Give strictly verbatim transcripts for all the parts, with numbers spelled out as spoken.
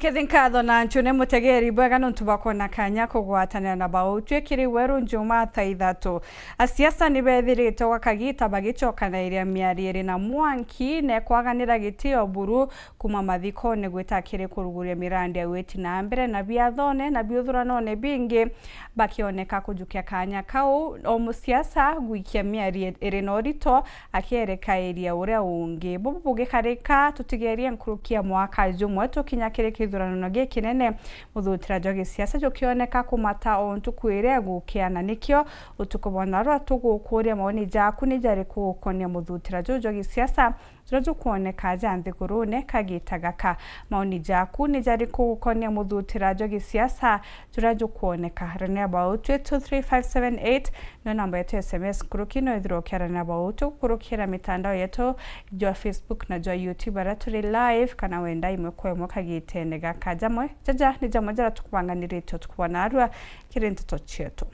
Kethi nkatho na ncune mutegeri bwega nontu bwa kwona kanya kugwatanira na bau twikiri weru njuma thaa ithatu. Asiasa ni bethirite gwa kagita bagicokanairia miario iri na mwanki na kwaganira gitio buru kuma mathikone gwita kiri kuruguria mirandi ya witi na mbere na biathone na biuthuranone bingi bakioneka kujukia kanya kau o musiasa gwikia miario iri na urito akierekairia uria ungi. Bubu bugikarika, tutigerie nkuruki ya mwaka jumwe tukinya kiri kithurano gikinene, muthutira jwa gisiasa jukioneka kumata o ntuku iria igukia, na nikio utuku bwa narua tugukuria maoni jaku ni jariku gukonia muthutira juu jwa gisiasa juria jukwoneka ja nthigurune kagita gaka. Maoni jaku ni jariku gukonia muthutira jwa gisiasa juria jukwoneka? Rania bau twi two three five seven eight, no namba yetu ya S M S nkuruki, no ithirwa ukiarania bau tugukurukira mitandao yetu jwa Facebook na jwa YouTube, aria turi live, kana wenda imwe kwa imwe kagitene gaka. Jamwe jaja ni jamwe jaria tukubanganiritie utuku bwa narua kiri nteto cietu.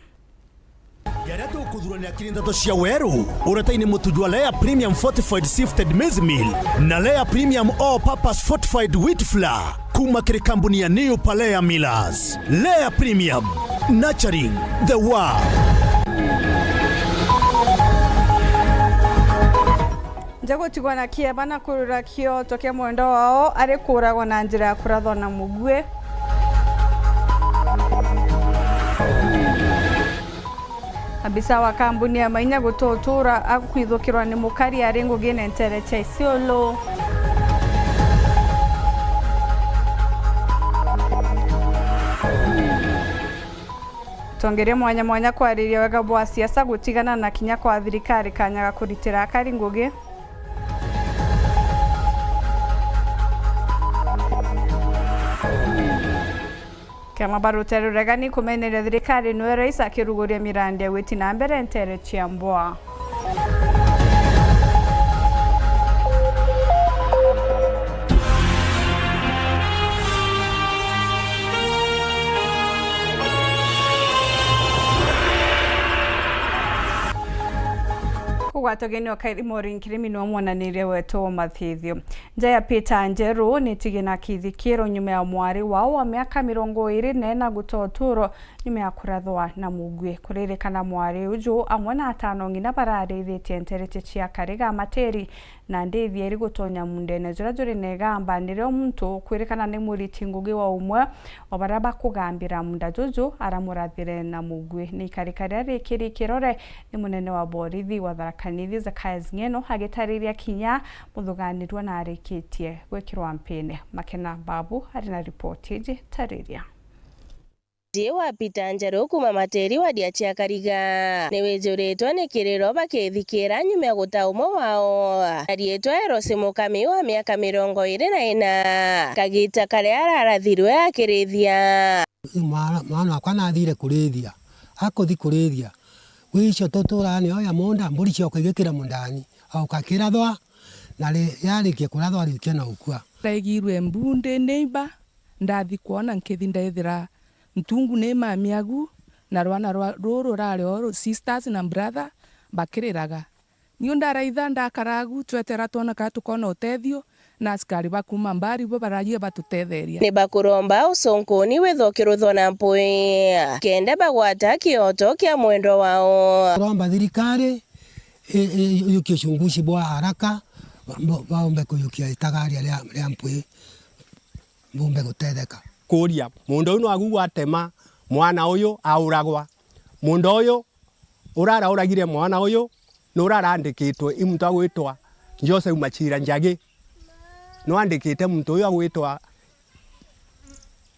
Jaria tukuthuranira kiri nteto cia weru, uretaini mutu jwa Lea Premium Fortified Sifted Maize Meal na Lea Premium All Purpose Fortified Wheat Flour kuma kiri kambuni ya New Palea Millers. Lea Premium, nurturing the world. Nja gutigwa na kieba na kurura kioto kia mwendwa wao ari kuragwa na njira ya kurathwa na mugui. Abisa wa kambuni ya Mainya gututura akwithukirwa ni mukari ari ngugine ntere cia Isiolo. Tongeria mwanya mwanya kwariria wega bwa siasa gutigana na kinya kwa thirikari kanya ga kuritira akari ngugi. Kiama barutere uregani kumeneria thirikari niwe rais akiruguria mirandi ya gwiti na mbere ntere cia mbwa. Kugwatwa geni o kairi Maureen Kirimi niwe mwonaniria wetu wa mathithio. Nja ya Peter Njeru nitigie na kithikiro nyuma ya mwari wao wa miaka mirongo iri na ina gutoturwa nyuma ya kurathwa na mugwi. Kuririkana mwari uju amwe na atano ng'ina bararithitie nterete cia Kariga Materi na ndithi eri gutonya mundene juria juri na igamba, ni rio muntu ukwirikana ni muriti ngugi wa umwe wa baria bakugambira munda juju aramurathire na mugwi. Ni ikarika riria rikiri kirore ni munene wa borithi wa Tharaka Nithi Zacharias Ng'eno agitariria kinya muthuganirua na arikitie gwikirwa mpini. Makena Babu ari na ripoti iji, tariria. Ndi wa Peter Njeru kuma Materi wadi ya Chiakariga. Ni wijuritwe ni kiriro bakithikira nyuma ya guta umwe wao. Ariitwa Erosi Mukami wa miaka mirongo iri na ina. Kagita karia ararathirwe akirithia. Mwana, mwana wakwa nathire kurithia. Akuthi kurithia. Wicio tuturani oya munda, mburi cioka igikira mundani. Auka akirathwa, na ri-, yarikia kurathwa ariukia na ukua. Ndaigirwe mbu ndi neighbor, ndathi kwona nkithi ndethira ntungu ni mami agu, na rwana rwa, ruru rari o sisters na brother bakiriraga. Niu ndaraitha ndakara agu, twetera twona kana tukona utethio, na askari ba kuuma mbari bo baragia batutetheria. Ni bakuromba ucunkuni withukirwe na mpwi, kenda bagwata kioto kia mwendwa wao. Kuromba thirikari i-, i-, yukie uchunguzi bwa haraka, ba-, ba-, baombe kuyukia itagaria ria, ria mpwi, bumbe gutetheka. Kuria, munda uyu nwagu gwatema mwana uyu auragwa. Munda uyu urara uragire mwana uyu, nurarandikitwe i muntu agwitwa Joseph Machira Njagi. Nwandikite muntu uyu agwitwa,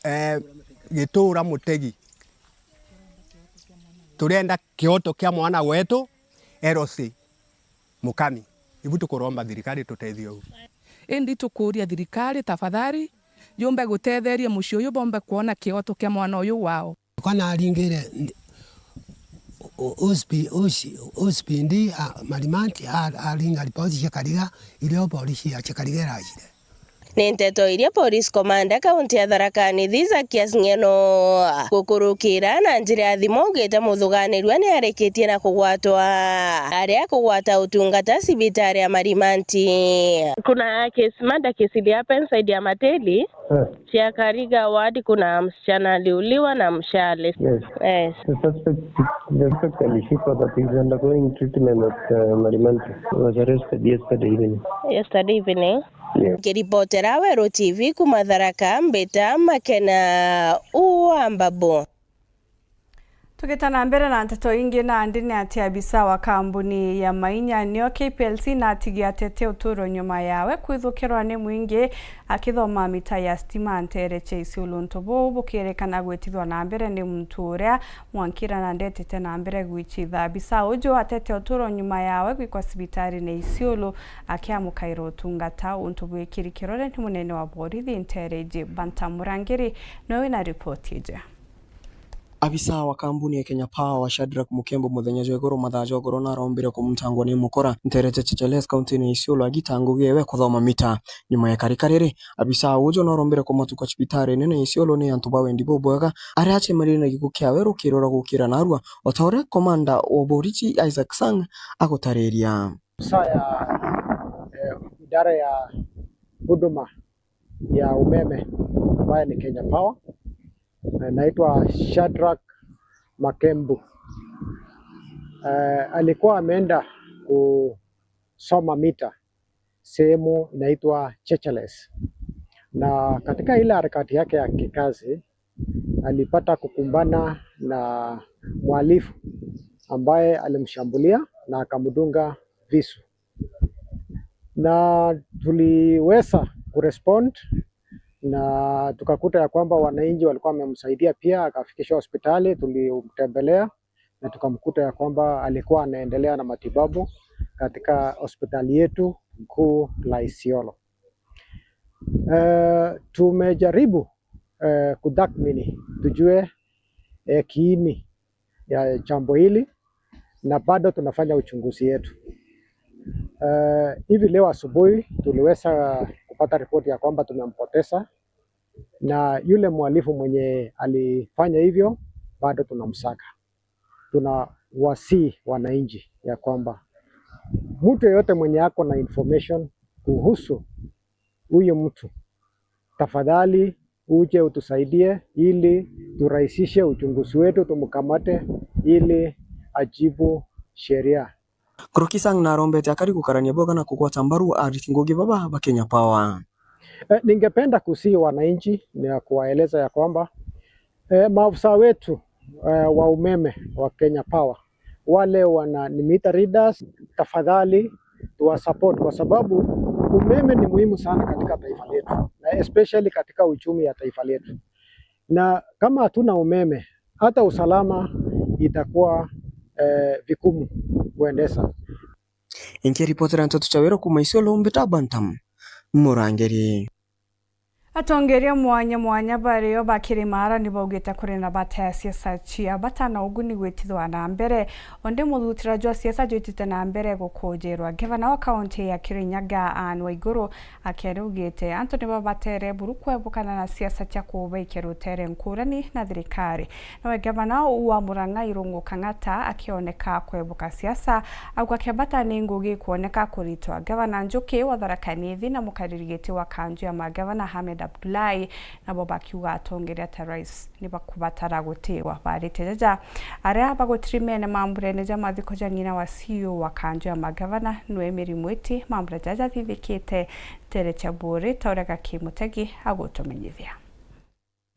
eh, Gitura Mutegi. Turenda kioto kia mwana wetu, Erosi Mukami. Ibu tukuromba thirikari tutethie uu. Indi tukuria thirikari, tafadhali, yumbe gutetheria mucii uyu, bombe kwona kioto kia mwana uyu wao. Kwa naringire ndi-, o-, o-, ospi-, oci-, ospindi, a, Marimanti, a, aringa ripoti cia Kariga, irio polisi ya cia Kariga irajire. Ni nteto iria police commander kaunti ya Tharaka Nithi Zakias Ng'eno gukurukira na njira ya thimu augite muthuganirua ni arikitie na kugwatwa aria akugwata utungata cibitari ya Marimanti. Kuna case, murder case ili happen side ya Mateli. Eh. Cia Kariga ward, kuna msichana aliuliwa na mshale. Yes. Yes. The suspect, the suspect alishikwa, but he's undergoing treatment at, uh, Marimanti. He was arrested yesterday evening. Yesterday evening. Yeah. Nkiripotera Weru T V kuma Tharaka, mbita Makena wa Mbabu. Tugita na mbere na nteto ingi, nandi ni ati abisa wa kambuni ya Mainyanio K P L C natigia atete uturo nyuma yawe kwithukirwa ni mwingi akithoma mita ya stima nteere cia Isiolo. Untu buu bukirikana gwitithwa na mbere ni muntu uria mwankira na ndetete na mbere gwichitha. Abisa uju atete uturo nyuma yawe gwikwa cibitarine Isiolo akiamukaira utungata, untu bwikiri kirore ni munene wa borithi nteere iji. Banta Murangiri nowe wina ripoti iji. Abisa wa kambuni ya Kenya Power, Shadrack Mukembo, muthenya jwa iguru mathaa jwa ugoro narombire kumutangwa ni mukora nteere cia Checheles, kaunti-ini ya Isiolo, agita ngugi ewe kuthoma mita. Nyuma ya karika riri, abisa uju narombire kumatuka cibitari nene Isiolo ni antu ba wendi bubwega aria acemanirie na gikuo kiawe rukiri rwa gukira narua, o ta uria komanda wa boriji Isaac Sang agutariria. Afisa ya, eh, idara ya huduma ya umeme ambaye ni Kenya Power, anaitwa Shadrack Makembu. Eh, alikuwa ameenda kusoma mita sehemu inaitwa Checheles, na katika ile harakati yake ya kikazi alipata kukumbana na mhalifu ambaye alimshambulia na akamdunga visu, na tuliweza kurespond na tukakuta ya kwamba wananchi walikuwa wamemsaidia pia, akafikishwa hospitali, tulimtembelea na tukamkuta ya kwamba alikuwa anaendelea na matibabu katika hospitali yetu kuu la Isiolo. Eh, tumejaribu, eh, kutathmini tujue, eh, kiini ya jambo hili, na bado tunafanya uchunguzi yetu. Eh, hivi leo asubuhi tuliweza kupata ripoti ya kwamba tumempoteza, na yule mhalifu mwenye alifanya hivyo bado tunamsaka. Tunawasihi wananchi ya kwamba mtu yeyote mwenye ako na information kuhusu huyu mtu, tafadhali uje utusaidie ili turahisishe uchunguzi wetu, tumkamate ili ajibu sheria. Nkuruki Sang narombete akari gukarania bwega na kugwata mbaru ariti ngugi baba ba Kenya Power. Eh, ningependa kusihi wananchi na kuwaeleza ya kwamba, eh, maafisa wetu, eh, wa umeme wa Kenya Power, wale wana ni meter readers, tafadhali tuwasupport, kwa sababu umeme ni muhimu sana katika taifa letu, na especially katika uchumi ya taifa letu. Na kama hatuna umeme, hata usalama itakuwa, eh, vigumu kuendesha. Inkiripotera nteto cia Weru kuma Isiolo, mbita Bantam Murangiri. Atongeria mwanya mwanya bario ba Kirimara ni baugite kuri na bata ya siasa cia bata na uguni gwitithwa na mbere. Ondi muthutira jwa siasa jwitite na mbere gukujerwa. Ngavana wa kaunti ya Kirinyaga, Anne Waiguru, akiari ugite antu ni babatere buru kwebukana na siasa cia kubaikia rutere nkurani na thirikari. Nawe ngavana wa Murang'a, Irungu Kang'ata, akioneka kwebuka siasa, auga kia bata ni ngugi kwoneka kuritwa. Ngavana Njuki wa Tharaka Nithi na mukariri giti wa kanju ya magavana Hamed Abdullahi nabo bakiuga atongeria ta rais ni bakubatara gutiwa. Barite jaja aria bagutirimene mamburene ja mathiko ja ng'ina wa C E O wa kanju ya magavana, Noemi Mwiti, mambura jaja jathithikite ntere cia Buuri, ta uria Gaki Mutegi agutumenyithia.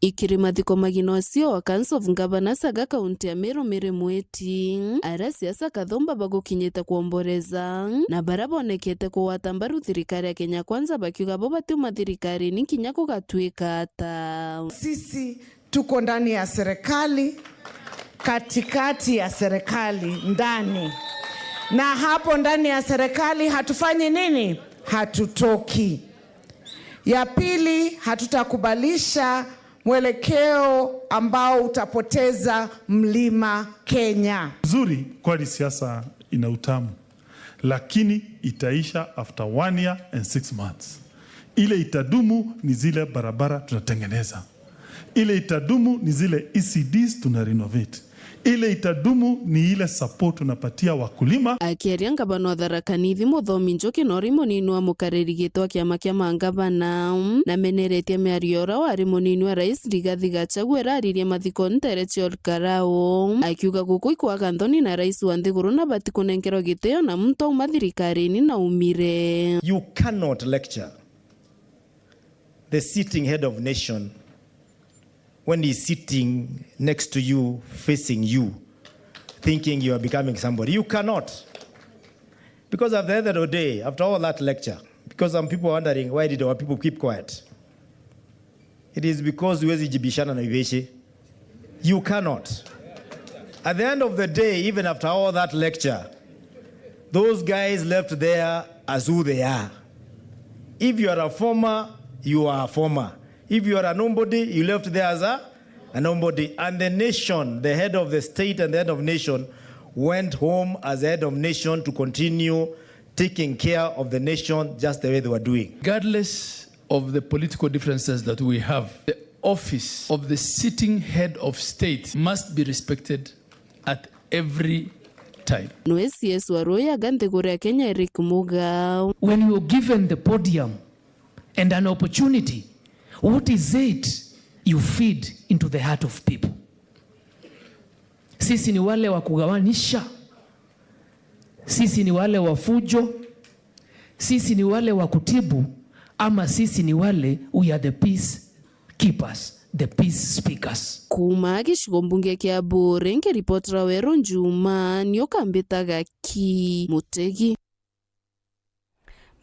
Ikiri mathiko ma ng'ina wa C E O wa Council of Governors aga kaunti ya Meru, Mary Mweti, aria siasa kathumba bagukinyite kuomboreza, na baria bonekete kugwata mbaru thirikari ya Kenya Kwanza bakiuga bo batiuma thirikari ni kinya gugatuika ata. Sisi tuko ndani ya serikali, katikati ya serikali, ndani. Na hapo ndani ya serikali hatufanyi nini? Hatutoki. Ya pili, hatutakubalisha mwelekeo ambao utapoteza Mlima Kenya. Nzuri, kweli siasa ina utamu, lakini itaisha after one year and six months. Ile itadumu ni zile barabara tunatengeneza. Ile itadumu ni zile E C Ds tuna renovate. Ile itadumu ni ile support tunapatia wakulima. Akiaria ngavana wa Tharaka Nithi, Muthomi Njuki, na uri munini wa mukariri giti wa kiama kia mangavana, nameneretie miario ya uria wari munini wa rais Rigathi Gachagua iraririe mathiko ntere cia Ol Kalou, akiuga guku ikwaga nthoni na rais wa nthiguru nabati kunenkerwa gitio na muntu auma thirikarini na umire. You cannot lecture the sitting head of nation when he's sitting next to you, facing you, thinking you are becoming somebody. You cannot. Because at the end of the day, after all that lecture, because some people are wondering, "Why did our people keep quiet?" It is because huwezi jibishana na Ibeshi. You cannot. At the end of the day, even after all that lecture, those guys left there as who they are. If you are a former, you are a former. If you are a nobody, you left there as a, a nobody. And the nation, the head of the state and the head of nation, went home as the head of nation to continue taking care of the nation just the way they were doing. Regardless of the political differences that we have, the office of the sitting head of state must be respected at every time. Nwe C S wa Rwoyaga nthiguru ya Kenya, Eric Muga. When you are given the podium and an opportunity, what is it you feed into the heart of people? Sisi ni wale wa kugawanisha? Sisi ni wale wa fujo? Sisi ni wale wa kutibu? Ama sisi ni wale, we are the peace keepers, the peace speakers? Kuuma gicigo mbunge kia Buuri, nkiripotera Weru Njuma, ni ukambitaga ki Mutegi.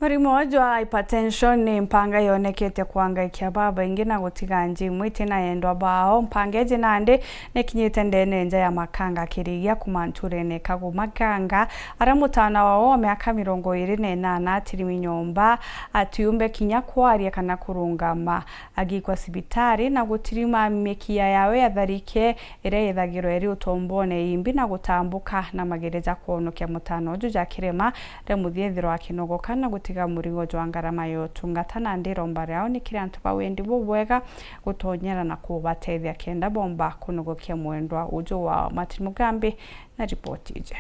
Murimo jwa hypertension ni mpanga yonekete kwangaikia babaingi na gutiga njimu iti na endwa bao. Mpanga iji nandi nikinyite ndene nja ya Makanga Kirigia kuma nturene Kagu Makanga, aria mutana wao wa miaka mirongo iri na inana atirimi nyomba, atiumbe kinya kwaria kana kurungama. Agikwa cibitari na gutirima mikia yawe ya tharike iria yithagirwa iri utombone imbi na gutambuka na magere ja kwonokia mutana uju ja kirema ria muthia ithirwa akinogoka na gutiga murigo jwa ngarama ya utungata. Nandi iromba riao ni kiri antu ba wendi bubwega gutonyera na kubatethia kenda bomba kunogokia mwendwa uju wao. Martin Mugambi na ripoti iji.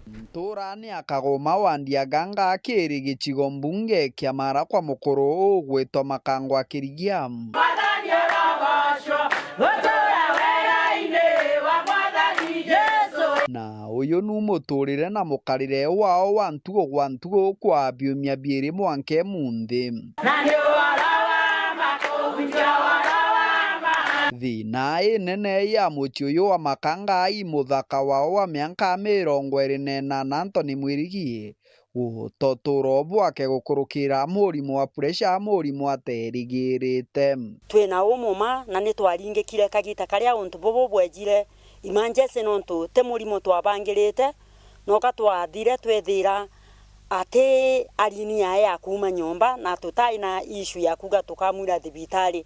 Nturani ya Kagoma wa Ndiaganga kiri gicigo mbunge kia Marakwa, mukuru ugwitwa Makangwa Kirigia. Mwathani arogocwa, gutura weraine wa Mwathani Jesu. Na uyu nu muturire na mukarire wao wa ntugo gwa ntugo kwa biumia biiri mwanka imunthi. Na ni uhoro wa ma, kuhunjia uhoro wa ma. Thina inene ya mucii uyu wa Makanga i muthaka wao wa mianka mirongo iri na inana, Anthony Mwirigi, guta uturo bwake gukurukira murimo wa pressure, murimo aterigirite. Twina umuma na ni twaringikire kagita karia untu bubu bwejire emergency, nontu ti murimo twabangirite, noka twathire twethira ati arini yae ya kuuma nyomba, na tutai na issue ya kuuga tukamwira thibitari.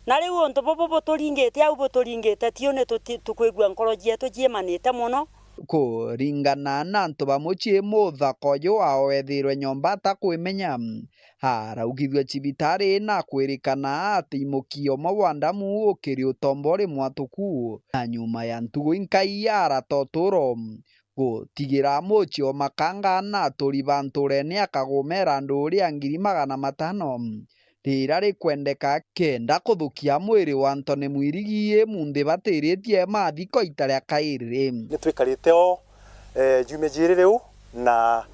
Na riu untu bubu buturingite au buturingite, tiu ni tuti-, tukwigua nkoro cietu ciimanite mono. Kuringana na antu ba mucii, muthaka uyu wao wethirwe nyomba atakwimenya, araugithua cibitari na kwirikana ati mukia umwe wa ndamu ukiri utombo uri mwatuku, na nyuma ya ntugu inkai arata uturo. Gutigira mucii o Makanga na aturi ba nturene akagumera nduria ngiri magana matano riria rikwendeka kenda kuthukia mwiri wa Anthony Mwirigi imunthi batiritie mathiko ita ria kairi. Ni twikarite o, eh, jumia jiiri riu na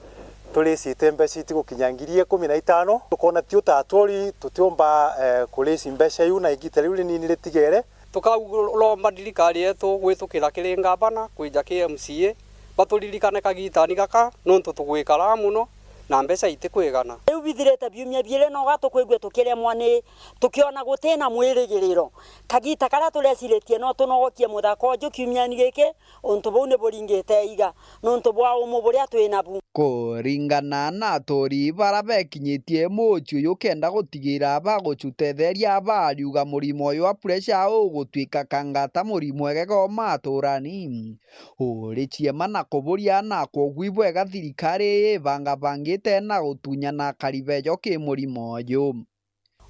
turicite mbeca itigukinya ngiri ikumi na itano. Tukona ti utatwori tutiumba, eh, kurici mbeca iu na igita riu rinini ritigere. Tukaromba thirikari yetu gwitukira kiri ngavana kwija kiri M C A, baturirikane kagitani gaka, nontu tugwikara mono na mbeca itikwigana. Riu bithirite biumia biiri, no ga tukwigua tukiremwa ni, tukiona gutina mwirigiriro. Kagita karia tureciritie no tunogokie muthaka uju kiumiani giki, untu buu ni buringite iga, nontu bwa umu buria twi nabu. Kuringana na aturi bara bekinyitie mucii uyu kenda gutigira bagucutetheria, bariuga murimo uyu wa pressure ugutwika kangata murimo egega o maturani. Uri ciema na kuburia na kwogwi bwega thirikari ibangabangite ite na gutunya na akari bejo ki murimo uyu.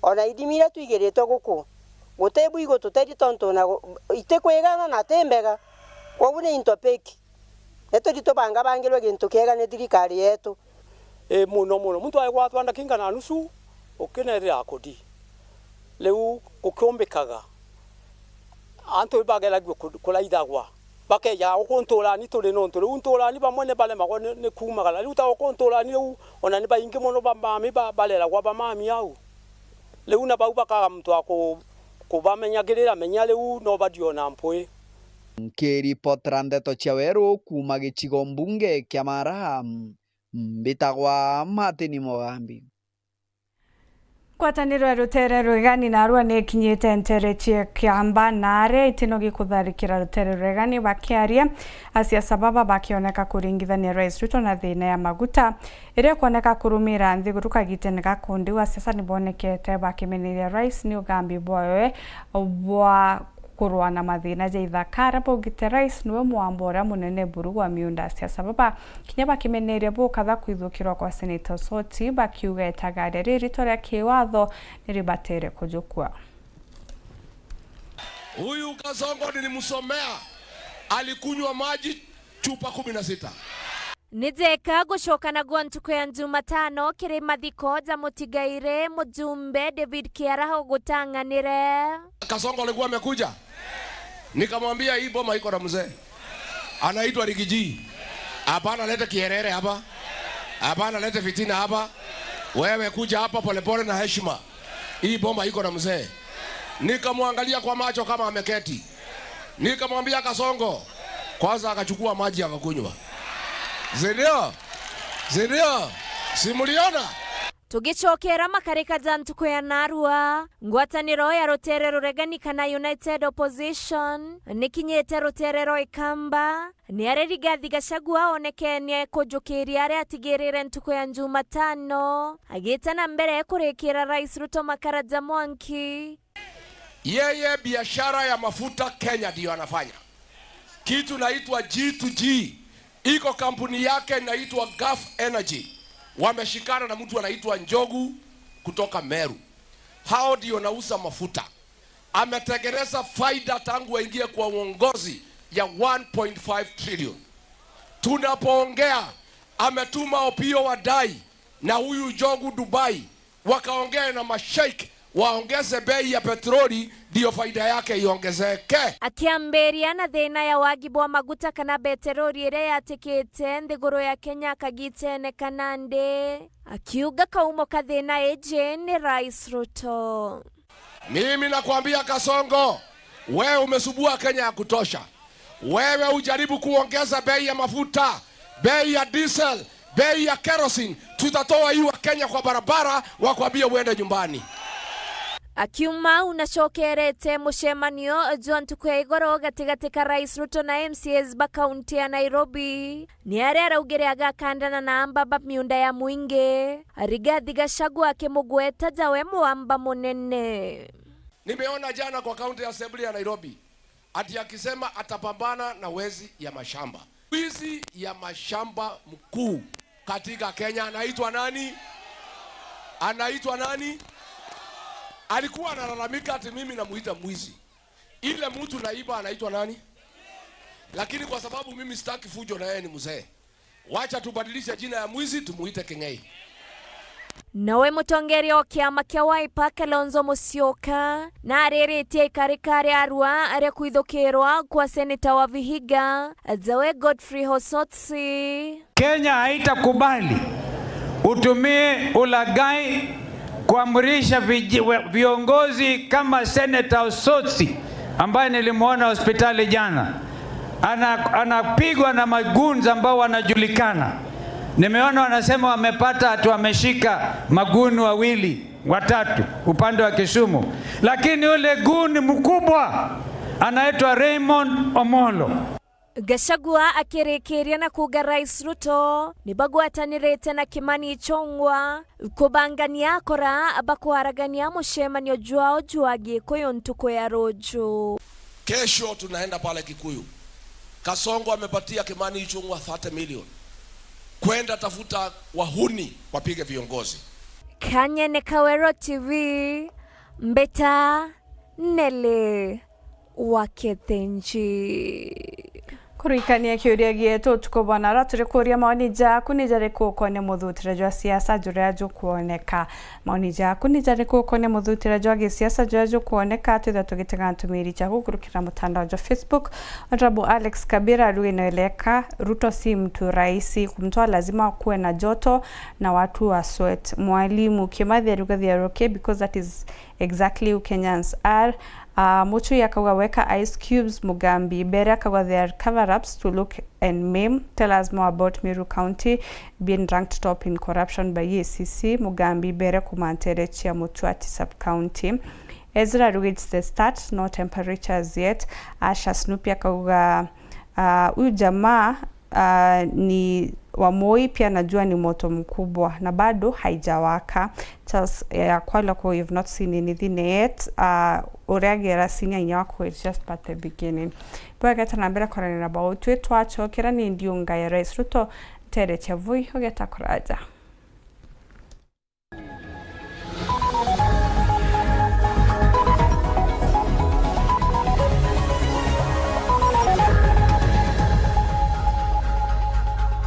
Ona ithimi iria twigiritwe guku, guti bwi igututethia tontu ona gu-, itikwigana na ti mbega. Kwogu ni into fake. Ni tuthi tubangabangirwe gintu kiega ni thirikari yetu. Ii, muno muno. Muntu aigwatwa ndakika na nusu, ukinethira akudi. Riu gukiumbikaga, antu ibageragua ku-, kuraithagwa. Bakeeja uku ntuurani turi nontu riu ntuurani bamwe ni baremagwa ni, ni kuumagara. Riu ta uku ntuurani riu, ona ni baingi mono ba mami ba, bareragwa ba mami au. Riu na bau bakaga muntu wa ku, kubamenyagirira, menya riu no bathi ona mpwi. Nkiripotera ndeto cia weru kuuma gicigo mbunge kia Mara, mbitagwa Martin Mugambi. Ngwataniro ya rutere rwegani narua ni ikinyite ntere cia Kiamba na aria itinogi kutharikira rutere rwegani. Bakiaria, asiasa baba bakioneka kuringithania Rais Ruto na thina ya maguta iria ikwoneka kurumira nthiguru kagitene ga kundi. Asiasa nibonekete bakimeneria Rais ni ugambi bwawe bwa kurwa na mathina ja ithaka aria baugite Rais niwe mwamba uria munene buru bwa miunda. Asiasa baba kinya bakimeneria bukatha kwithukirwa kwa Senator Osoti, bakiuga itagaria riritwa ria kiwatho niribatere kujukua. Huyu Kasongo nilimsomea, alikunywa maji chupa kumi na sita. Ni jeka gucokanagua ntuku ya Jumatano kiri mathiko ja mutigaire mujumbe David Kiaraho Gutang'anire. Kasongo alikuwa amekuja, nikamwambia hii boma iko na mzee anaitwa Rigiji. Hapana lete kierere hapa, hapana lete fitina hapa. Wewe kuja hapa polepole na heshima. Hii boma iko na mzee. Nikamwangalia kwa macho kama ameketi. Nikamwambia Kasongo, kwanza akachukua maji akakunywa. Si ndio? Si ndio? Si mliona? Tugicokera makarika ja ntuku ya narua, ngwataniro ya rutere ruregani kana United Opposition nikinyite rutere rwa Ikamba. Ni aria Rigathi Gachagua oonekenie kujukiria aria atigirire ntuku ya Jumatano, agite na mbere kurikira Rais Ruto makara ja mwanki. Yeye biashara ya mafuta Kenya ndio anafanya. Kitu naitwa G to G. Iko kampuni yake inaitwa Gulf Energy. Wameshikana na mtu anaitwa Njogu kutoka Meru. Hao ndio nauza mafuta. Ametengeneza faida tangu aingie kwa uongozi ya one point five trillion. Tunapoongea, ametuma Opiyo Wandayi na huyu Njogu Dubai wakaongea na masheikh waongeze bei ya petroli ndio faida yake iongezeke. Akiambiria na thina ya wagi bwa maguta kana beterori iria yatikite nthiguru ya Kenya kagitene kana ndi, akiuga kaumo ka thina iji ni Rais Ruto. Mimi nakwambia Kasongo, wewe umesubua Kenya ya kutosha. Wewe ujaribu kuongeza bei ya mafuta, bei ya diesel, bei ya kerosene, tutatoa hii wa Kenya kwa barabara, wakwambie uende nyumbani. Akiuma au nacokerete mucemanio jwa ntuku ya igoro gatigati ka Rais Ruto na M C As ba kaunti ya Nairobi. Ni aria araugire agakandana na amba ba miunda ya mwingi, Rigathi Gachagua akimugweta jawe mwamba munene. Nimeona jana kwa County Assembly ya Nairobi ati akisema atapambana na wezi ya mashamba. Mwizi ya mashamba mkuu katika Kenya anaitwa nani? Anaitwa nani? Alikuwa analalamika ati mimi namuita mwizi. Ile mtu naiba anaitwa nani? Lakini kwa sababu mimi sitaki fujo na yeye ni mzee, wacha tubadilishe jina ya mwizi tumuite King'ei. Nawe mutongeria o kiama kia Wiper Kalonzo Musyoka nariritie ikarika ria arua aria kwithukirwa kwa seneta wa Vihiga, Jawe Godfrey Hosotsi. Kenya haitakubali utumie ulaghai kuamrisha viji-, we-, viongozi kama Senator Osotsi ambaye nilimwona hospitali jana. Ana-, anapigwa na magoons ambao wanajulikana. Nimeona wanasema wamepata ati wameshika magoon wawili, watatu upande wa Kisumu. Lakini ule goon mkubwa anaitwa Raymond Omolo. Gachagua akirikiria na kuuga Rais Ruto nibagwatanirite na Kimani Ichung'wa kubangania akora bakwaragania mucemanio jwao jwa Gikuyu ntuku ya ruju. Kesho tunaenda pale Kikuyu. Kasongo amepatia Kimani Ichung'wa thirty million. Kwenda tafuta wahuni wapige viongozi. Kanyene Kawero T V, mbita Nelly wa Kithinji. Kurikania kiuria gietu utuku bwa nara, turi kuuria maoni jaku ni jariku ukonia muthutire jwa siasa juria jukwoneka? Maoni jaku ni jariku ukonia muthutire jwa gisiasa juria jukwoneka? Twithwa tugitega ntumiri jaku kurukira mutandao jwa Facebook. Honorable Alex Kabira aruge no eleka, Ruto si mtu rahisi, kumtoa lazima kuwe na joto na watu wa sweat. Mwalimu Kimathi aruga they are okay because that is exactly who Kenyans are. Uh, Muchui akauga weka ice cubes. Mugambi Bere akauga they are cover-ups to look and meme. Tell us more about Meru County being ranked top in corruption by E A C C. Mugambi Bere kumantere chia Mutuati sub-county. Ezra aruga it's the start, no temperatures yet. Asha Snoopy akauga, uh, huyu jamaa Ah, ni wa Moi pia najua ni moto mkubwa na bado haijawaka. Charles, eh, Akwala ko, you've not seen anything yet. Ah, uria gera senior inya wako, it's just but the beginning. Bwegeta na mbere kwaranira bau twi twachokera ni ndiunga ya Rais Ruto, Tere Chavui, ugeta kuraja.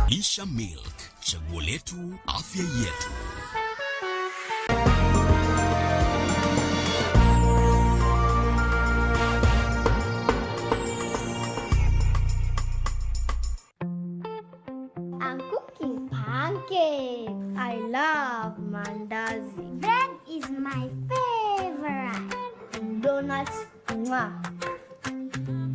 Lisha Milk, chaguo letu, afya yetu. I'm cooking pancakes. I love mandazi. Bread is my favorite. Donuts, mwah.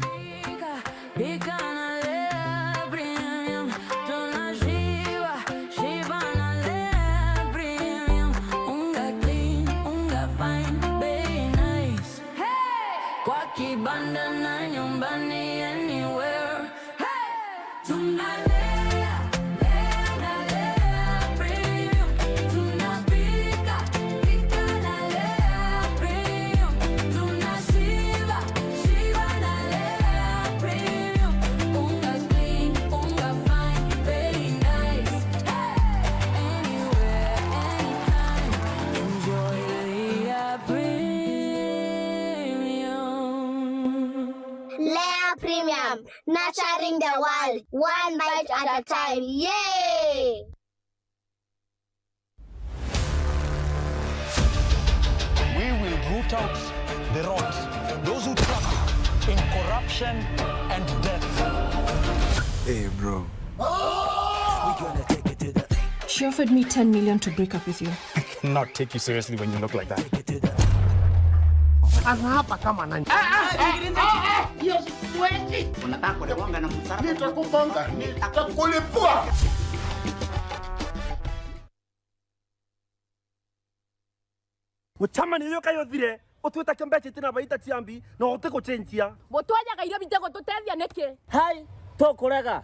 Pika, pika na Lea Premium. Tunashiba, shiba na Lea Premium. Unga clean, unga fine, bei nice. Hey! Kwa kibanda na nyumbani, anywhere. Hey! Tunalea, lea na Lea Premium. Tunapika, pika na Lea Premium. Tunashiba, shiba na Lea Premium. Unga clean, unga fine, very nice. Hey! Anywhere, anytime. Enjoy Lea Premium. Lea Premium, nurturing the world, one bite at a time. Yay! We will root out the rot, those who traffic in corruption and death. Hey, bro. She offered me ten million to break up with you. Not take you seriously when you look like that. Anaapa kama nani? Hiyo siwezi. Unataka kunigonga na msara? Nitakugonga. Nitakulipua. Gucamania iyo kayo thire, utwita kiombe citi na baita ciambi, na uti gucenjia. Butwajaga irio bite gututethia niki? Hai, tukurega.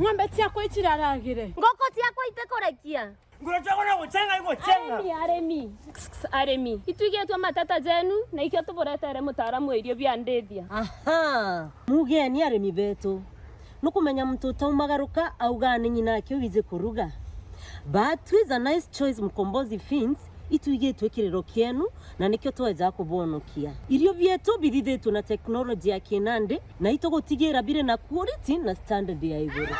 Ng'ombe ciakwa iciraragire. Ngoko ciakwa itikurekia. Ngoro ciakwa no gucenga igucenga. Arimi, arimi. Arimi. Itwigitwe matata jenu, na ikio tuburetere mutaaramu wa irio bia ndithia. Aha, mugeni arimi betu. Nukumenya muntu utaumagaruka auga ni nyina ake wiji kuruga. But with a nice choice Mkombozi Feeds, itwigitwe kiriro kienu, na nikio tweja kubonokia. Irio bietu bithithitwe na teknoloji ya kinandi, na itugutigira biri na quality na standard ya iguru.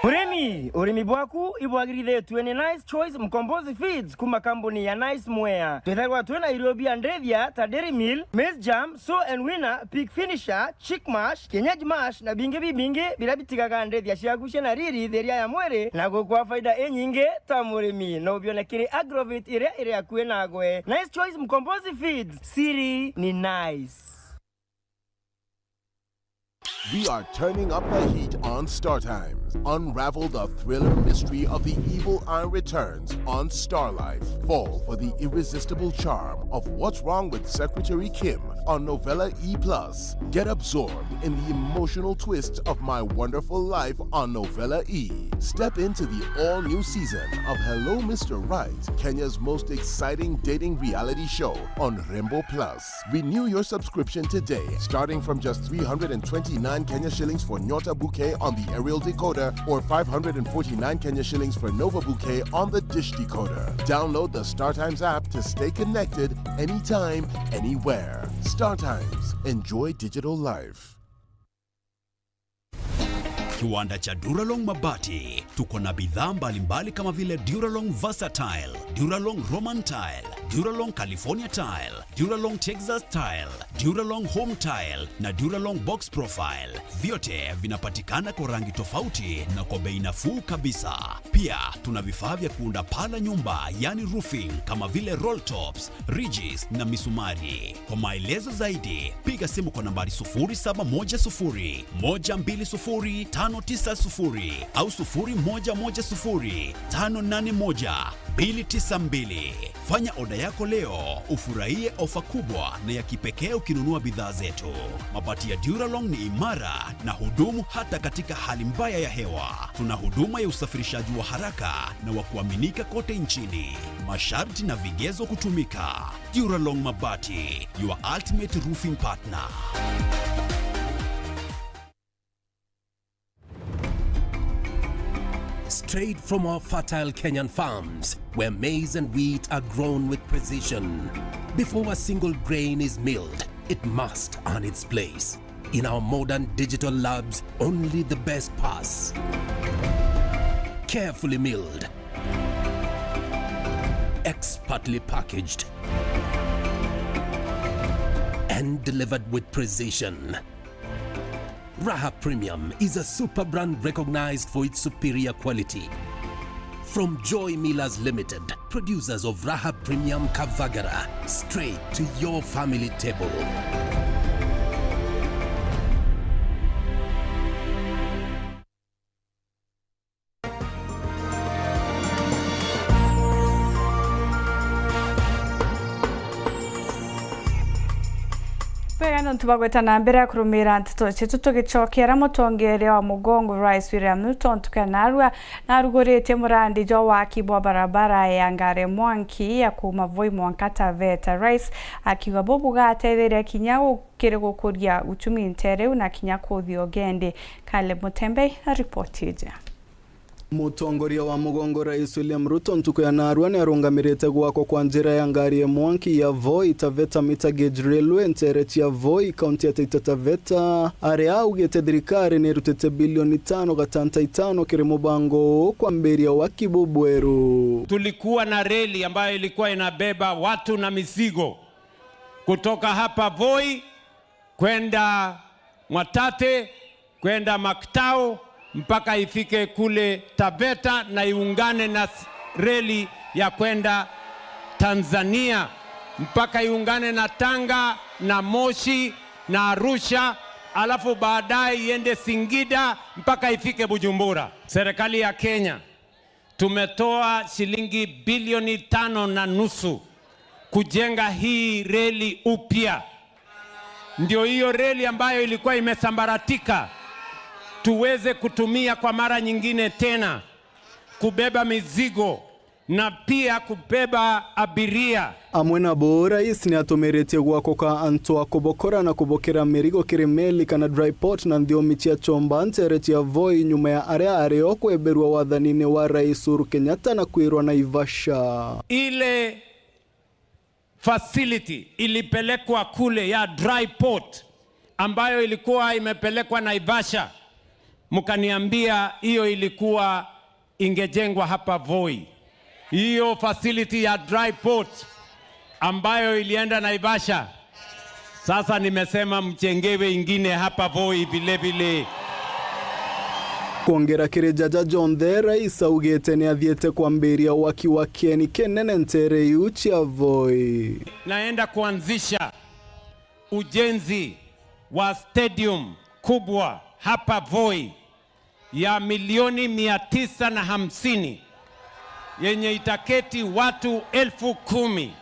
Murimi, urimi bwaku ibwagirithitue ni Nice Choice Mkombozi Feeds kuma kambuni ya Nice Mwea. Twithagirwa twina irio bia ndithia ta Dairy Meal, Maize Germ, Sow and Weaner, Pig Finisher, Chick Mash, Kienyeji Mash na bingi bibingi biria bitigaga ndithia ciaku ciina riri, thiria ya mwiri na gukwa faida inyingi ta murimi. No ubione kiri Agrovet iria iri akui nagwe. Nice Choice Mkombozi Feeds, siri ni nice. We are turning up the heat on Star Times. Unravel the thriller mystery of the evil eye returns on Star Life. Fall for the irresistible charm of What's Wrong with Secretary Kim, on Novella E plus. Get absorbed in the emotional twist of My Wonderful Life on Novella E. Step into the all-new season of Hello Mister Right, Kenya's most exciting dating reality show on Rembo Plus. Renew your subscription today, starting from just three hundred and twenty-nine Kenya shillings for Nyota Bouquet on the aerial decoder or five hundred and forty-nine Kenya shillings for Nova Bouquet on the dish decoder. Download the StarTimes app to stay connected anytime, anywhere. StarTimes. Enjoy digital life. Kiwanda cha Duralong Mabati. Tuko na bidhaa mbalimbali kama vile Duralong Versatile, Duralong Roman Tile, Duralong California Tile, Duralong Texas Tile, Duralong Home Tile na Duralong Box Profile. Vyote vinapatikana kwa rangi tofauti na kwa bei nafuu kabisa. Pia tuna vifaa vya kuunda paa la nyumba, yani roofing, kama vile roll tops, ridges na misumari. Kwa maelezo zaidi, piga simu kwa nambari sufuri saba moja sufuri, moja mbili sufuri, tano tisa sufuri au sufuri moja moja sufuri, tano nane moja, mbili tisa mbili. Fanya oda yako leo, ufurahie ofa kubwa na ya kipekee ukinunua bidhaa zetu. Mabati ya Duralong ni imara na hudumu hata katika hali mbaya ya hewa. Tuna huduma ya usafirishaji wa haraka na wa kuaminika kote nchini. Masharti na vigezo kutumika. Duralong Mabati, your ultimate roofing partner. Straight from our fertile Kenyan farms, where maize and wheat are grown with precision. Before a single grain is milled, it must earn its place. In our modern digital labs, only the best pass. Carefully milled, expertly packaged, and delivered with precision. Raha Premium is a super brand recognized for its superior quality. From Joy Millers Limited, producers of Raha Premium Kavagara, straight to your family table. Bwega, nontu bwa gweta na mbere ya kurumira nteto cietu, tugicokera, mutongeria wa mugongo Rais William Ruto ntuku ya narua naruguritie murandi jwa waki bwa barabara ya Ngari Mwanki ya kuuma Voi mwanka Taveta, Rais akiuga buu bugatetheria kinya gukiri gukuria uchumi nteere iu na kinya kuuthia ugendi. Caleb Mutembei na ripoti iji. Mutongoria wa mugongo Rais William Ruto ntuku ya narua ni arungamirite gwakwa kwa njira ya ngari ya mwanki ya Voi Taveta Meter Gauge Railway nteere cia Voi, kaunti ya Taita Taveta, aria augite thirikari ni irutite bilioni tano gatanta itano kiri mubango uu kwambiria waki bubweru. Tulikuwa na reli ambayo ilikuwa inabeba watu na mizigo kutoka hapa Voi kwenda Mwatate, kwenda Maktao, mpaka ifike kule Taveta na iungane na s-, reli ya kwenda Tanzania, mpaka iungane na Tanga, na Moshi, na Arusha, alafu baadaye iende Singida mpaka ifike Bujumbura. Serikali ya Kenya tumetoa shilingi bilioni tano na nusu kujenga hii reli upya. Ndio hiyo reli ambayo ilikuwa imesambaratika tuweze kutumia kwa mara nyingine tena kubeba mizigo na pia kubeba abiria. Amwe nabo, Rais ni atumiritie gwakwa ka antu a kubokora na kubokera mirigo kiri meli kana dry port na nthiomi cia Chomba nteere cia Voi, nyuma ya aria ari o kweberua wathanini wa Rais Uhuru Kenyatta na kwirwa Naivasha. Ile facility ilipelekwa kule ya dry port ambayo ilikuwa imepelekwa Naivasha, mkaniambia hiyo ilikuwa ingejengwa hapa Voi. Hiyo facility ya dry port ambayo ilienda Naivasha, sasa nimesema mjengewe ingine hapa Voi vile vile. Kwongera kiri jaja jonthe, Rais augite ni athiite kwambiria waki wa kieni kinene nteere iu cia Voi. Naenda kuanzisha ujenzi wa stadium kubwa hapa Voi ya milioni mia tisa na hamsini yenye itaketi watu elfu kumi.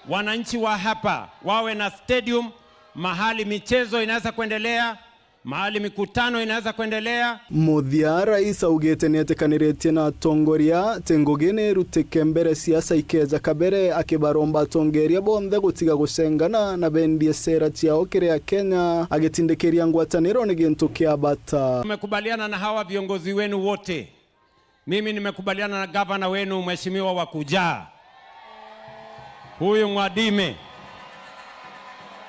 Wananchi wa hapa wawe na stadium, mahali michezo inaweza kuendelea, mahali mikutano inaweza kuendelea. Muthia, rais augite nietikaniretie na atongoria ti ngugi ni irutike mbere siasa ikeeja kabere, akibaromba atongeria bonthe gutiga gucengana na bendie sera ciao kiri Akenya, agitindikiria ngwataniro ni gintu kia bata. Tumekubaliana na hawa viongozi wenu wote. Mimi nimekubaliana na gavana wenu, mheshimiwa wa kujaa. Huyu Mwadime,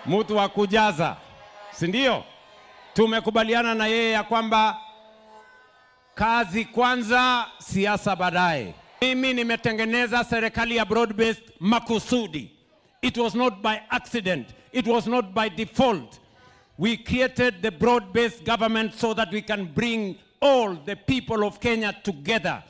mtu wa kujaza, si ndio? Tumekubaliana na yeye ya kwamba kazi kwanza, siasa baadaye. Mimi nimetengeneza serikali ya broad based makusudi. It was not by accident. It was not by default. We created the broad-based government so that we can bring all the people of Kenya together,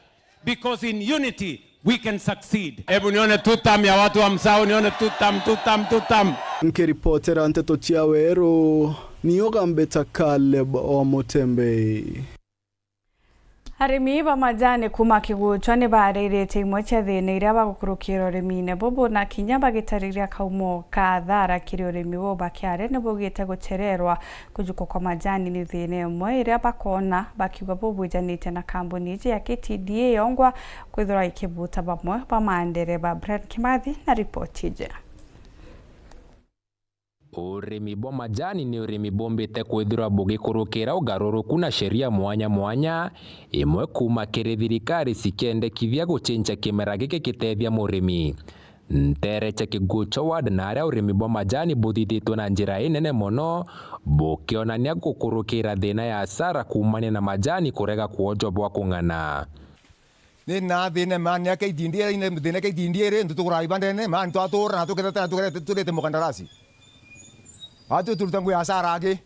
because in unity we can succeed. Hebu nione tutam ya watu wa Msau, nione tutam, tutam, tutam. Nkiripotera nteto cia Weru, ni Ogambeta Caleb wa Mutembei. Arimi ba majani kuuma Kiguchwa ni baariritie imwe cia thiina iria bagukurukira urimine bubu, na kinya bagitariria kaumo ka athara kiri urimi buu bakiaria ni bugite guchererwa kujuka kwa majani ni thiina imwe iria bakoona bakiuga bubwijanitie na kambuni iji ya K T D A yongwa kwithirwa ikibuta bamwe ba maandereba. Brian Kimathi na ripoti iji. Urimi bwa majani ni urimi bumbite kwithirwa bugikurukira ugaruruku na sheria mwanya mwanya, imwe kuuma kiri thirikari cikendekithia gucenjia kimera giki gitethia murimi. Nteere cia Kiguchwa Ward na aria urimi bwa majani buthithitwe na njira inene mono, bukionania gukurukira thiina ya asara kuumania na majani kurega kwojwa bwa kung'ana. Ni na thina mani ya K T D A, ni thina K T D A ri, ntu tugura ibandene, mani twatura na tuketheta na tuketheta turite mukandarasi. Atu turuta ngugi ya hasara aki.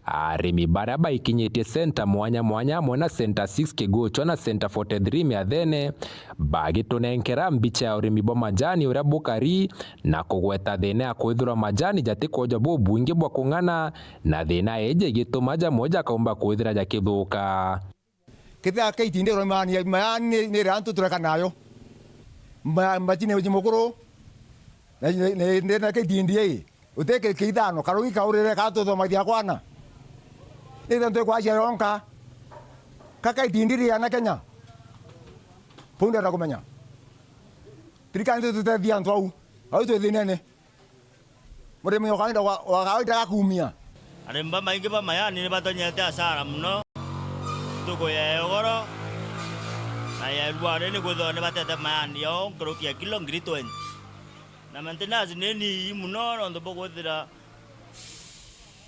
Arimi baria baikinyitie center mwanya mwanya amwe na center six Kiguchwa na center forty three Miathene, bagitunenkera mbicha ya urimi bwa majani uria bukari na kugweta thina ya kwithirwa majani jatikwoja bubwingi bwa kung'ana, na thina iji igituma jamwe jakaumba kwithira jakithuka. Kethira K T D A uromania maya ni, ni ria antu tureka nayo. Mba-, mbachine uji mukuru, na, na, na, na K T D A, uti ki-, kithano, karugi kaurire ka tuthomithia kwana. Ni tontu ikwacia yonka, ka K T D A ri ana Kenya. Punde na kumenya. Thirikari ndio tutethia antu au. Au twi thinene. Murimi wa kawaida wa, wa kawaida gakumia. Arimi bamaingi ba mayani ni batonyete asara mono. Ntuku ya yogoro na ya irua ri ni kwithirwa ni batete mayani yao nkuruki ya kilo ngiri twenty. Na maintenance ni nii mono nontu bwa kwithira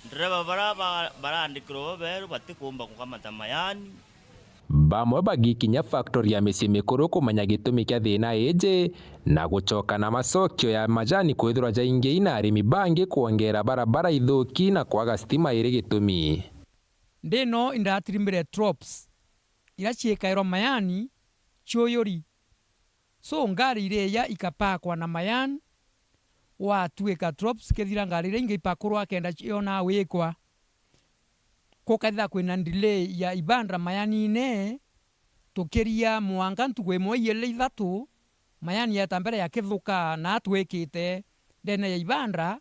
ndereba bara ba-, barandikirwa baberu batikumba kukamata mayani. Bamwe bagikinya factory ya micii mikuru kumenya gitumi kia thina iji, na gucoka na macokio ya majani kwithirwa jaingi na arimi bangi kwongera barabara ithuki na kwaga stima iri gitumi. Ndi no indatirimbire trops iria ciikairwa mayani ciuyuri. So ngari iria ikapakwa na mayani, gwatuika trops kethira ngari iria ingi ipakurwa kenda ciona wikwa. Kukathira kwina delay ya ibanda mayanine, tukiria mwanka ntuku imwe iiri ithatu, mayani yeta mbere yakithuka na atwikite ndene ya ibanda,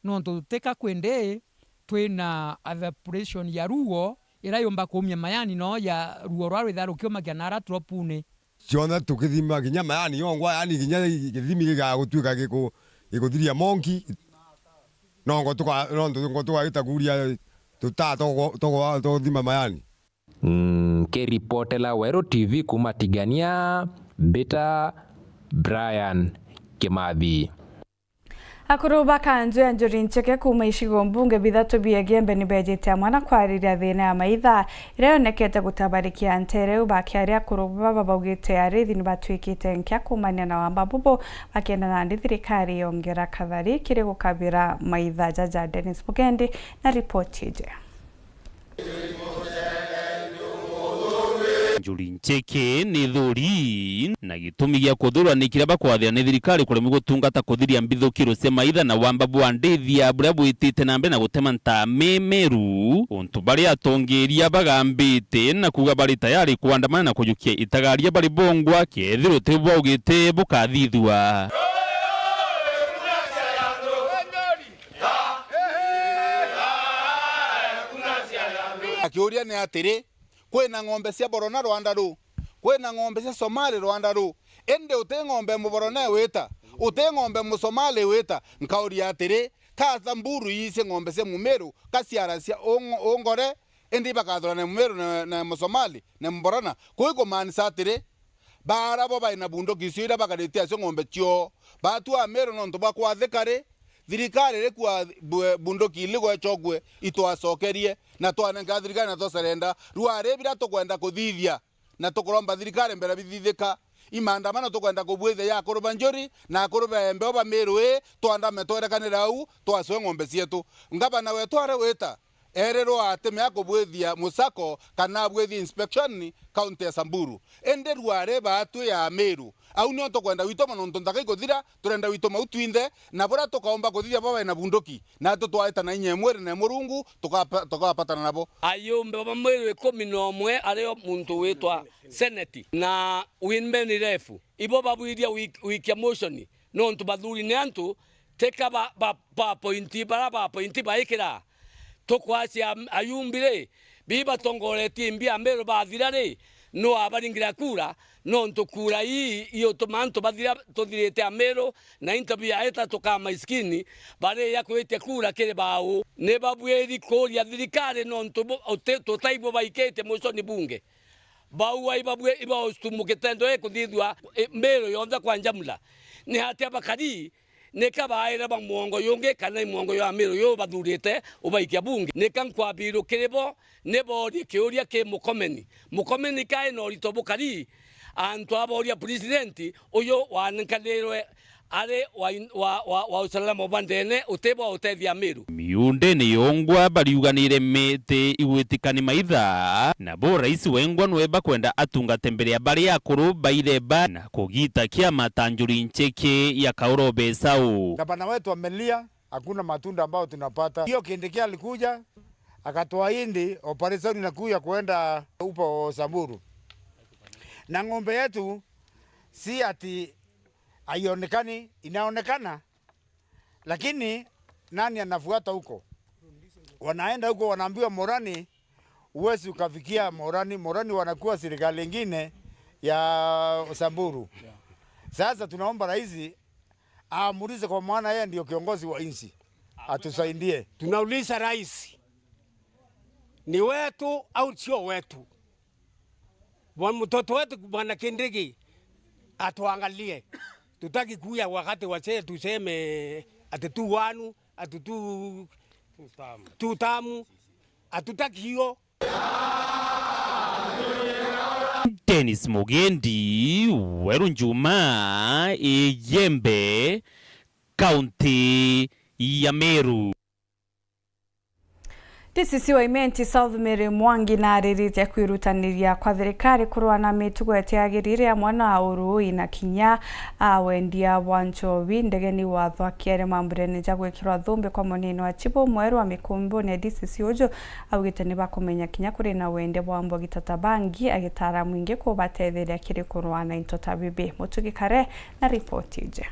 nontu tika kwindi twina evaporation ya ruo iria yumba kuumia mayani no ya ruo rwa rwitha rukiumagia nara tropune. Cionthe tukithima kinya mayani yongwa, yani kinya githimi gigaga gutuika giku-, gikuthiria monki, nongo tuka-, nontu ngo tugaita kuria tutaa tugwa-, tugwa-, tuguthima mayani. Nkiripotela Weru T V kuuma Tigania, mbita Brian Kimathi. Akuru ba kanju ya Njuri Ncheke kuuma icigo mbunge bithatu bia Igembe ni beejite amwe na kwariria thiina ya maitha iria yonekete gutabarikia nteere iu. Bakiaria, akuru baba baugite arithi ni batwikite nkia kuumania na wamba bubu, bakienda nandi thirikari yongera kathari kiri gukabira maitha jaja. Dennis Mugendi na ripoti iji. Njuri Ncheke ni thuri, na gitumi gia kuthurwa ni kiria bakwathira ni thirikari kuremwa gutungata kuthiria mbithukiro cia maitha na wamba bwa ndithia buria bwitite na mbere na gutema ntaa Meru, untu baria atongeria bagambite na kuuga bari tayari kuandamana na kujukia itagaria bari bongwa kethirwa uti bwaugite bukathithua. Kiuria ni atiri, kwina ng'ombe cia Borona rwanda ru, kwina ng'ombe cia Somali rwanda ru, indi uti ng'ombe Muborona wita, uti ng'ombe Musomali wita? Nkauria atiri, ka Samburu iici ng'ombe cia Mumiru, ka ciara cia ung-, ungore, indi ibakathurana Mumiru na, na Musomali na Muborona? Kuu ikumaanisha atiri, baara bo bai na bunduki icio iria bakarite acio ng'ombe cioo, batua Amiru nontu bwa kwathika ri, thirikari iri kua bu-, bunduki ili gwecokue itwacokerie, na twanenka thirikari na twaserenda. Rwari biria tukwenda kuthithia, na tukuromba thirikari mbere bithithika. I maandamano tukwenda kubwithia ya akuru ba Njuri na akuru ba Embe o ba Miru ii, twandame twerekanire au, twacwe ng'ombe cietu. Ngavana wetu ari wita, erirwa atimea kubwithia musako kana abwithie inspection kaunti ya Samburu. Indi rwari baatu ya Miru, au nio tukwenda witoma nontu nthaka ikuthira, turenda witoma u twinthe, na buria tukaumba kuthithia bo bai na bunduki, natu twaitana inya imwe ri na imwe rungu, tukapa-, tukapatana nabo. Ayumbe ba Miru ikumi na umwe ario muntu witwa Seneti na Winben Refu, ibo babwiria wik-, wikia motion, nontu bathuri ni antu, tika ba, ba, ba appointee, bara ba appointee baikira. Tukwacia am-, ayumbi ri, bibatongoretie imbi Amiru bathira ri, nu abaringira kura? Nontu kura ii iutuma antu bathira, tuthirite Amiru, na into biaita tukaa maiskini, bariya kwitia kura kiri bau. Ni babwiri kuria thirikari nontu bu-, uti-, tutaibo baikitie motion bunge. Bau ai babwe iba ostumukite ndo ikuthithua, i, Miru yonthe kwa njamula. Ni atia bakari, nika baire ba mwongo yungi kana i mwongo ya Miru yu bathurite ubaikia bunge? Nika nkwambirwe kiri bo, ni borie kiuria ki Mukomeni. Mukomeni kai na urito bukari, antu aboria president uyu wanenkanirwe ari wa, wa, wa, wa usalama bwa ndene, uti bwa utethia Miru. Miundene yongwa bariuganire miti igwitikani maitha, nabo rais wengwa nwe bakwenda atungate mbere ya bari akuru baireba na kugita kiama ta njuri ncheke ya Kauro Besau. Gavana wetu amelia, hakuna matunda ambayo tunapata. Hiyo Kindiki alikuja, akatuahidi operation inakuja kuenda upo Samburu. Na ng'ombe yetu si ati haionekani, inaonekana. Lakini nani anafuata huko? Wanaenda huko, wanaambiwa Morani, huwezi ukafikia Morani. Morani wanakuwa serikali ingine ya Samburu. Sasa tunaomba rais aamulize, kwa maana yeye ndio kiongozi wa nchi, atusaidie. Tunauliza rais, ni wetu au sio wetu? Bwa-, mtoto wetu Bwana Kindiki atuangalie. Tutaki kuya wakati wasee tuseme ati tu wanu, ati tu, tu tamu. Hatutaki hiyo. Dennis Mugendi, Weru Njuma, Ijembe, kaunti ya Meru. D C C wa Imenti South Mary Mwangi naariritie kwirutaniria kwa thirikari kurua na mitugo itiagirire amwe na urui na kinya a wendia bwa nchobi. Ndegeni wathwa kiere mamburene ja gwikirwa thumbi kwa munini wa chibu mweru wa mikumbune D C C uju augite ni bakumenya kinya kuri na wende bwa mbogi ta tabangi, agitara mwingi kubatetheria kiri kurua na into ta bibi. Mutugi Kare na ripoti iji.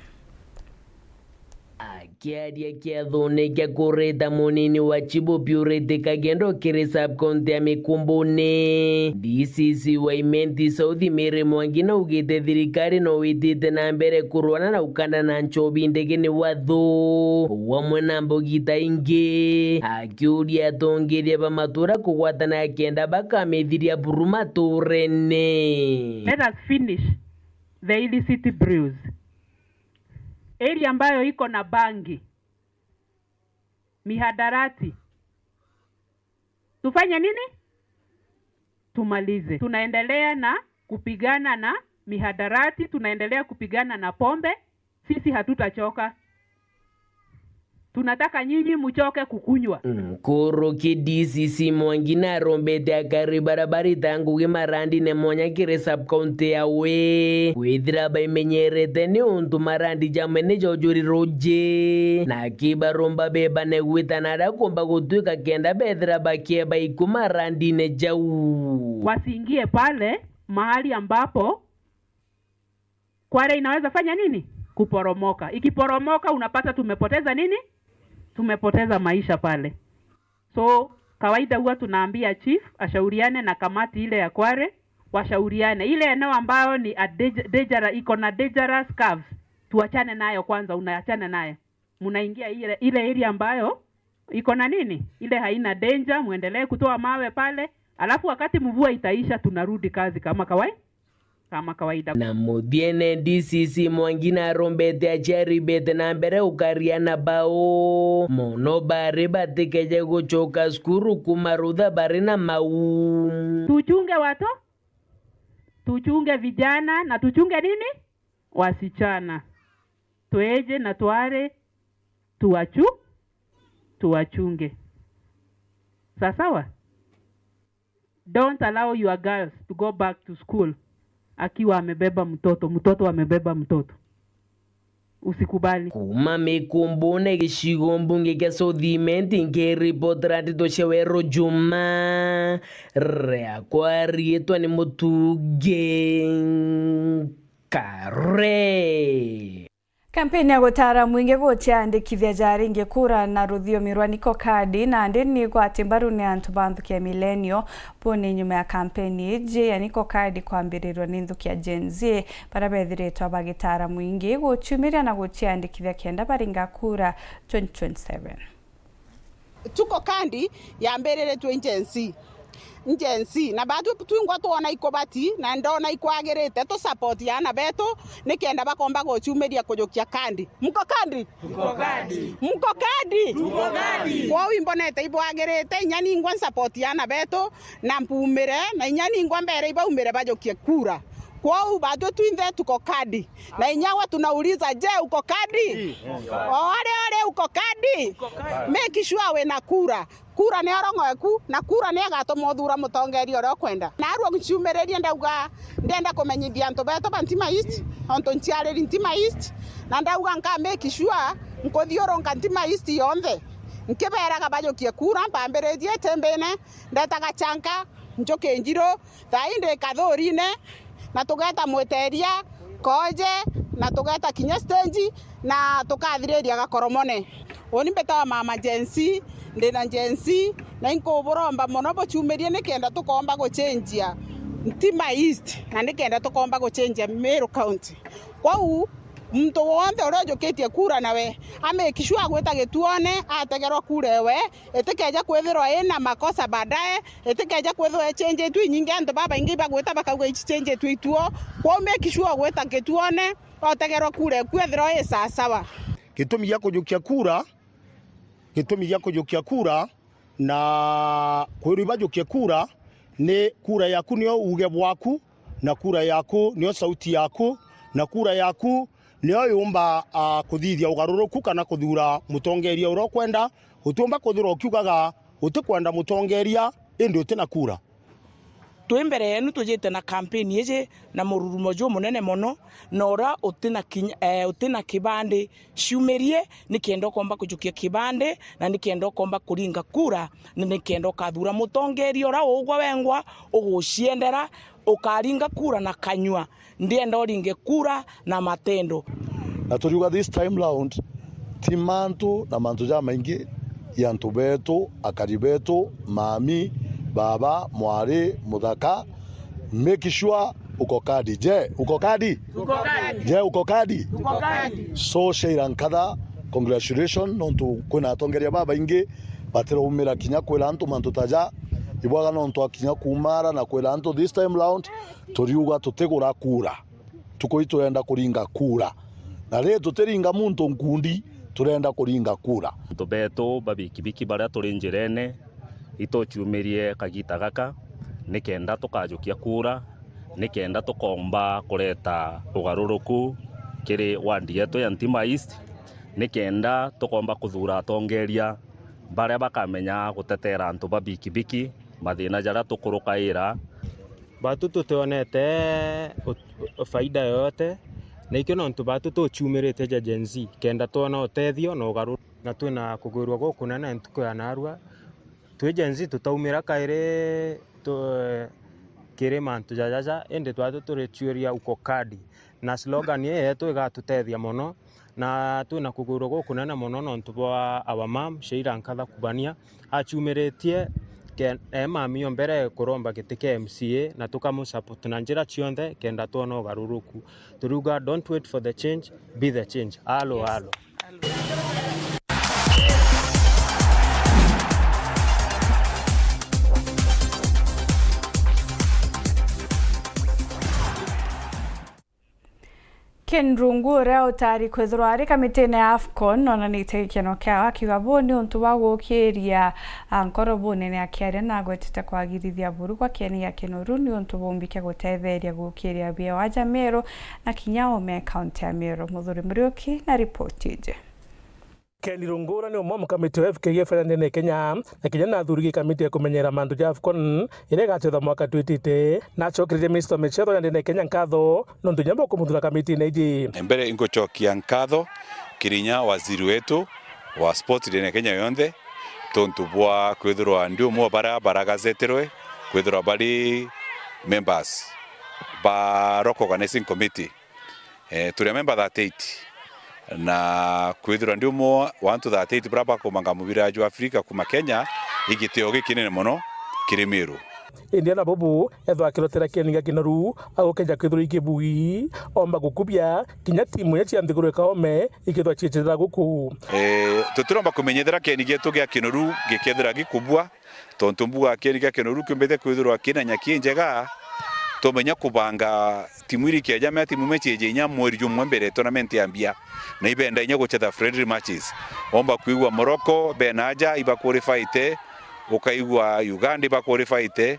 Akiaria kiathone kia kureta munini wa chibu Purity Kagendo kiri sub-county ya Mikumbune, D C C wa Imenti South Mary Mwangi naugite thirikari no witite na mbere kurwana na ukanda na nchobi ndegeni wa thu, wamwe na mbogi ta ingi, akiuria atongeria ba matura kugwatana kenda bakamithiria buru maturene. Let us finish the illicit brews. Area ambayo iko na bangi, mihadarati, tufanye nini? Tumalize. Tunaendelea na kupigana na mihadarati, tunaendelea kupigana na pombe. Sisi hatutachoka. Tunataka nyinyi muchoke kukunywa. Nkuruki D C C Mwangi narombete akari bara barita ngugi marandine mwanya kiri sub-county yawe kwithira baimenyerete, niuntu marandi jamwe ni jojuri ruji, na akibaromba bebane gwitana aria kumba gutwika kenda bethira bakieba iku marandine jau. Wasiingie pale mahali ambapo kware inaweza fanya nini? Kuporomoka. Ikiporomoka, unapata tumepoteza nini? Tumepoteza maisha pale. So, Kawaida huwa tunaambia chief ashauriane na kamati ile ya Kware, washauriane. Ile eneo ambayo ni a dang-, dangerous, iko na dangerous curves, tuachane nayo kwanza, unaachana nayo. Mnaingia ile, ile area ambayo iko na nini? Ile haina danger, muendelee kutoa mawe pale. Alafu wakati mvua itaisha, tunarudi kazi kama kawaida. Kama kawaida. Na muthiene D C C Mwangi narombete aciari bete na mbere ukaria na bao mono bari batikeje gucoka cukuru kumarutha bari na mau. Tuchunge wato-, tuchunge vijana na tuchunge nini? Wasichana. Tweje na tware tuwachu-, tuwachunge. Sawa sawa? Don't allow your girls to go back to school akiwa amebeba mtoto, mtoto amebeba mtoto. Usikubali. Kuma Mikumbune gicigo mbunge kia South Imenti, nkiripotera ndeto cia Weru Juma, riakwa riitwa ni Mutungi Kare. Kampeni ya gutaara mwingi guciandikithia jaringi kura na ruthiomi rwa Niko Kadi, nandi ni igwati mbaru ni antu ba nthuki ya Millennial. Buu ni nyuma ya kampeni iji ya Niko Kadi kwambirirua ni nthuki ya Gen Z, baria bethiritwe bagitaara mwingi guciumiria na guciandikithia kenda baringa kura twenty twenty-seven. Tuko Kandi yambiriritue i Gen Z. I Gen Z. Na baatwi twingwa twona ikubati, na ndona ikwagirite tu support aana betu, nikenda bakomba guciumiria kujukia Kandi. Mko Kandi? Tuko Kandi. Mko Kandi? Tuko Kandi. Kwou imbonete ibwagirite, inya ningwa support aana betu, na mpuumire, na inya ningwa mbere ibaumire bajukie kura. Kwou baatwi twinthe tuko Kandi. Na inya we tunauliza, je, uko Kandi? O aria uri uko Kandi? Make sure wina kura. Kura ni orong'o eku, na kura ni igatuma uthura mutongeria uria ukwenda. Narua nchiumiririe ndauga, ndenda kumenyithia antu betu ba Ntima East, ontu nciariri Ntima East, na ndauga nka make sure nkuthiurunka Ntima East yonthe, nkiberaga bajukie kura, mpambiritie Itembine, ndetaga Chanka, njuki Njiru, thaa ii ndi Kathurine, na tugeeta Mwiteria, Koje, na tugeeta kinya stage, na tukathiriria Gakoromone. Uni mbitawa mama Gen Z, ndi na Gen Z, na inkuburomba mono buciumirie nikenda tukomba gucenjia Ntima East, na nikenda tukomba gucenjia Meru County. Kwou, muntu wonthe uria ujukitie kura nawe, a make sure agwita gituone, ategerwa kura ewe, itikeja kwithirwa ina makosa baadaye, itikeja kwithirwa icenjitue inyingi, antu babaingi ibagwita bakauga icicenjitue ituo. Kwou make sure ugwita gituone, otegerwa kura eku ethirwa i sawasawa. Gitumi gia kujukia kura, gitumi gia kujukia kura, na kwirwa ibajukie kura, ni kura yaku nio uuge bwaku, na kura yaku nio sauti yaku, na kura yaku nio yumba, ah, kuthithia ugaruruku kana kuthuura mutongeria uria ukwenda. Utiumba kuthura ukiugaga utikwenda mutongeria, indi uti na kura. Twi mbere yeenu tujite na kampeni iji na mururumo jumunene mono, na uria uti na kinya, eh, uti na kibandi, ciumirie, nikenda ukomba kujukia kibandi, na nikenda ukomba kuringa kura, na nikenda ukathuura mutongeria uria ugwa wengwa uguciendera, ukaringa kura na kanyua, ndienda uringe kura na matendo. Na turiuga this time round, ti mantu na mantu jamaingi ya antu betu, akari betu, mami, baba, mwari, muthaka, make sure uko Kandi. Je, uko Kandi? Tuko Kandi. Je, uko Kandi? Tuko Kandi. So, Sheila Nkatha, congratulations, nontu kwina atongeria babaingi batiraumira kinya kwira antu mantu ta ja. Ibwaga nontu akinya kuumara na kwira antu this time round, turiuga tutigura kura. Tuku ii turenda kuringa kura. Na ri tutiringa muntu nkundi, turenda kuringa kura. Antu betu ba bikibiki baria turi njirene, ituciumirie kagita gaka, nikenda tukajukia kura, nikenda tukomba kureta ugaruruku kiri ward yetu ya Ntima East, nikenda tukomba kuthuura atongeria baria bakamenya gutetera antu ba bikibiki, mathina jaria tukurukaira. Batu tutionete ut-, faida yoyote, na ikio nontu batu tuciumirite ja Gen Z, kenda twona utethio na ugaru-, na twina kugwirua gukunene ntuku ya narua. Twi Gen Z tutaumira kairi tu-, kiri mantu jajaja, indi twatu turicuiria uko Kandi. Na slogan ii yetu igatutethia mono, na twina kugwirua gukunene mono nontu bwa our mum, Sheila Nkatha Kubania, aciumiritie Ke-, ee mami o mbere kuromba giti kia M C A na tukamusupport na njira cionthe kenda twona ugaruruku. Turiuga, don't wait for the change, be the change. Alo, alo. Ken Rungu, uria utari kwithirwa ari kamitine ya AFCON, nonanite gikeno kiawe akiuga buu ni untu bwa gukiria, a, nkoro bunene akiaria na agwetete kwagirithia buru gwa kieni gia Kinoru ni untu bumbi kia gutetheria gukiria biewa ja Meru na kinya ume kaunti ya Meru. Muthuri Muriuki na ripoti iji. Ken Rungu uria ni umwe wa mukamiti wa F K F ya ndene ya Kenya, na kinya nathurigi kamiti ya kumenyera mantu ja AFCON iria igacethwa mwaka twitite, nacokererie minista wa micetho ya ndene ya Kenya nkatho nontu kinya bwa kumuthura kamitine iji. Mbere ingucokia nkatho kiri inya waziri wetu wa sport ndene ya Kenya yonthe, tontu bwa kwithirwa ndi umwe wa baria baragazeterwe kwithirwa bari members ba local organizing committee. Eh, turi a member thirty-eight, na kwithirwa ndi umwe wa antu thirty-eight baria bakumanga mubira jwa Afrika kuma Kenya, i gitio gikinene mono kiri Meru. Indi ana bubu ethwa akirotera kieni gia Kinoru, agukeja kwithirwa ikibui, omba gukubia kinya timu iria cia nthiguru ikaome ikethwa ciecethera guku. Eh, tutiromba kumenyethera kieni gietu gia Kinoru gikethira gikubua, tontu mbuga kieni gia Kinoru kiumbite kwithirwa kina nyaki injega, tumenya kubanga timu iri ikieja mea timu imwe cieje inya mweri jumwe mbere tournament yambia, na ibenda inya gucetha friendly matches. Omba kwigua Morocco bena aja ibaqualifiete, ukaigua Uganda ibaqualifiete,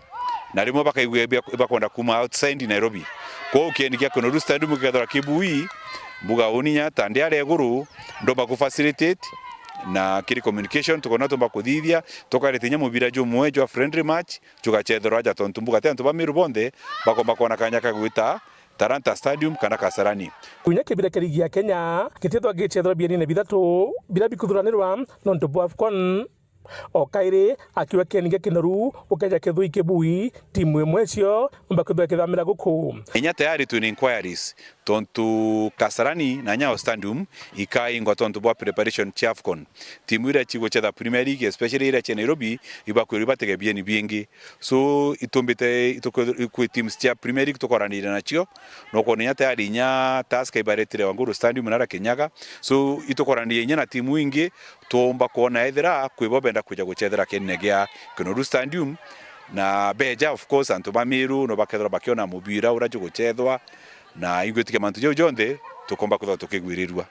na rimwe bakaigua iba-, ibakwenda kuma outside Nairobi. Kwou kieni gia Kinoru Stadium gikethirwa kibui, mbuga uni inya ta ndi aria iguru, ndomba ku facilitate, na kiri communication tukona tumba kuthithia, tukarite inya mubira jumwe jwa friendly match, jugacetherwa aja, tontu mbuga ti antu ba Meru bonthe bakomba kwona kanya ka gwita Talanta Stadium kana Kasarani. Kinya kibira kia ligi ya Kenya gitithwa gicetherwa bienine bithatu biria bikuthuranirwa nontu bwa AFCON. O kairi akiuga kieni gia Kinoru ukeja kithwi kibui, timu imwe cio umba kwithwa ikithamira guku. Inya tayari twina inquiries, tontu Kasarani na Nyayo Stadium ikaingwa tontu bwa preparation cia AFCON. Timu iria cigucetha Premier League, especially iria cia Nairobi, ibakwirwa ibatege bieni bingi. So, itumbite, itukwithirwa, kwi teams cia Premier League tukoraniire nacio, na ukoona inya tayari inya Tusker ibaretire Uhuru Stadium na aria Kenyaga. So, itukoraniire inya na timu ingi, tuumba kwona ethira kwi bo benda kwija gucethera kienine gia Kinoru Stadium, na beja, of course, antu ba Meru no bakethirwa bakiona mubira uria jugucethwa, na ingwitikia mantu jau jonthe tukomba kwithirwa tukigwirirua.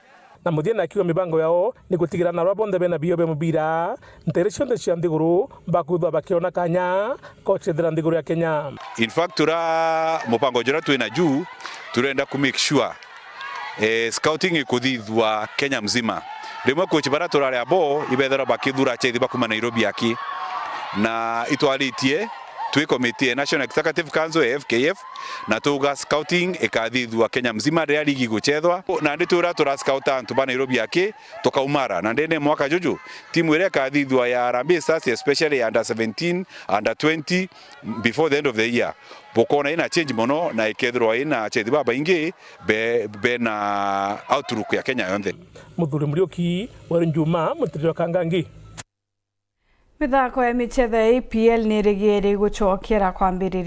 Na muthia na akiuga mibango yao ni gutigira na aria bonthe bena bio bia mubira nteere cionthe cia nthiguru bakwithwa bakiona kanya ka gucethera nthiguru ya Kenya. In fact, tura mubango juria twina ju, turenda ku make sure, eh, scouting ikuthithua Kenya mzima. Rimwe coach baria turari abo ibethirwa bakithura achethi bakuma Nairobi aki, na itwaritie twi committee ya National Executive Council ya F K F, na tuga scouting ikathithua Kenya mzima riria ligi iguchethwa. Nandi twira tura scout antu ba Nairobi aki, tukaumara. Na ndene mwaka juju, timu iria ikathithua ya Harambee Stars, especially under seventeen, under twenty, before the end of the year, bukona ina change mono na ikethirwa ina achethi babaingi be, bena outlook ya Kenya yonthe. Muthuri Muriuki, Weru Njuma, Mutiriro Kangangi. Mithako ya michetho ya A P L ni irigiri gucokera kwambiriria